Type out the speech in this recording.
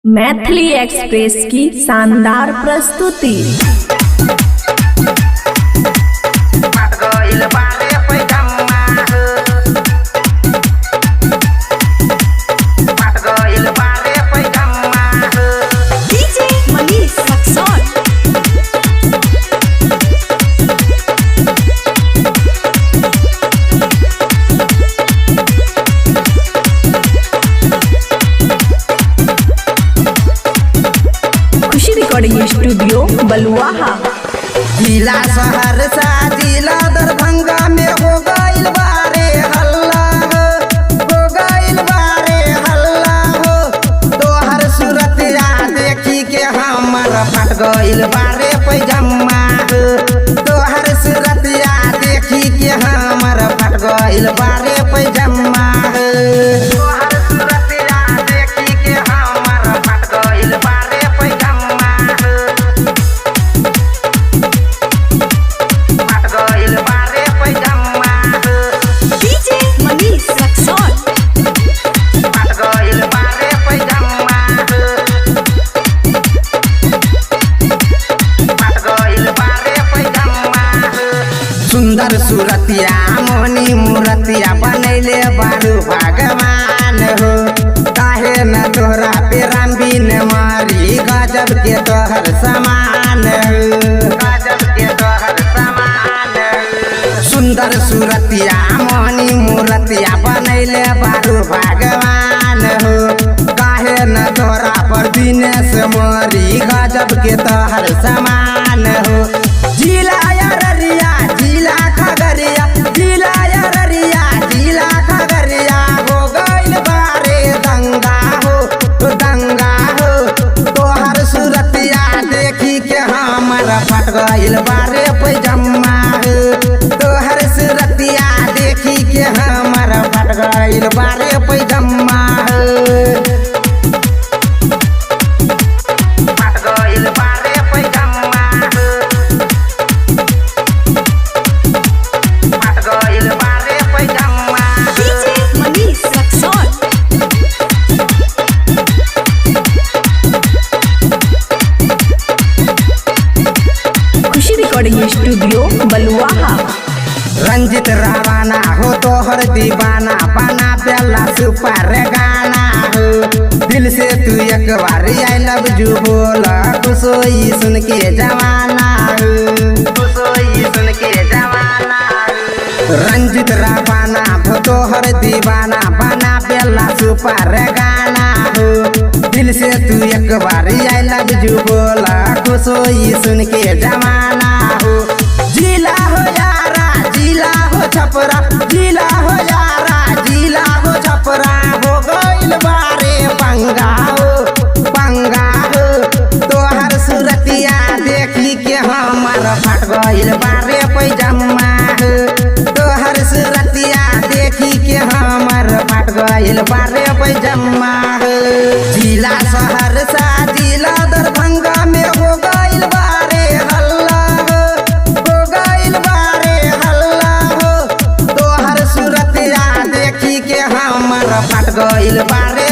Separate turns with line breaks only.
Maithili express की शानदार प्रस्तुति।
DJ Manish Raxaul.
Khushi recording studio Baluaha.
जिला सहरसा जिला दरभंगा में हो गइल बारे हल्ला हो, हो गइल बारे हल्ला हो। तोहर सूरतिया देखी के हमर फट गइल बारे पैजम्मा हो। तोहर सूरतिया देखी के हमर फट गइल बारे पैजम्मा हो। तोहर सूरतिया देखी के हमर फट गइल बारे पैजम्मा हो। फट गइल बारे पैजम्मा हो।
DJ Manish Raxaul.
फट गइल बारे पैजम्मा हो। फट गइल बारे पैजम्मा हो। सुंदर सूरतिया मोहनी मूरतिया बनैले बारू भगवान हो। काहे न तोहरा पे रामबीन मारी गजब के तोहर समान हो, गजब के तोहर समान हो। सुंदर सूरतिया मोहनी मूरतिया बनैले बारू भगवान हो। काहे न तोरा पर दिनेश मोरी गजब के तोहर समान हो। जिला अररिया जिला खगड़िया जिला अररिया जिला खगड़िया हो गइल बारे दंगा हो, दंगा हो। तोहर सूरतिया देखी के हमर फट गइल बारे पैजम्मा हो। तोहर सूरतिया देखी के हमर फट गइल बारे पैजम्मा हो। फट गइल बारे पैजम्मा हो। फट गइल बारे पैजम्मा हो।
DJ Manish Raxaul.
Khushi recording studio Baluaha.
Ranjit Ravana हो तोहर दीवाना बना पेला सुपर गाना हो। दिल से तू एक बार I love you बोल खुश होई सुन के जवाना हो, खुश होई सुन के जवाना हो। रंजित रावाना हो तोहर दीवाना बना पेला सुपर गाना हो। दिल से तू एक बार I love you बोल खुश होई सुन के जवाना हो। जिला हो यारा जिला हो छपरा जिला हो यारा जिला हो छपरा हो गइल बारे पंगा हो, पंगा हो। तोहर सूरतिया देखी के हमर फट गइल बारे पैजम्मा हो। तोहर सूरतिया देखी के हमर फट गइल बारे पैजम्मा हो। जिला सहरसा जिला दरभंगा में हो गइल बारे हल्ला हो, हो गइल बारे हल्ला हो। तोहर सूरतिया देखी के हमर फट गइल बारे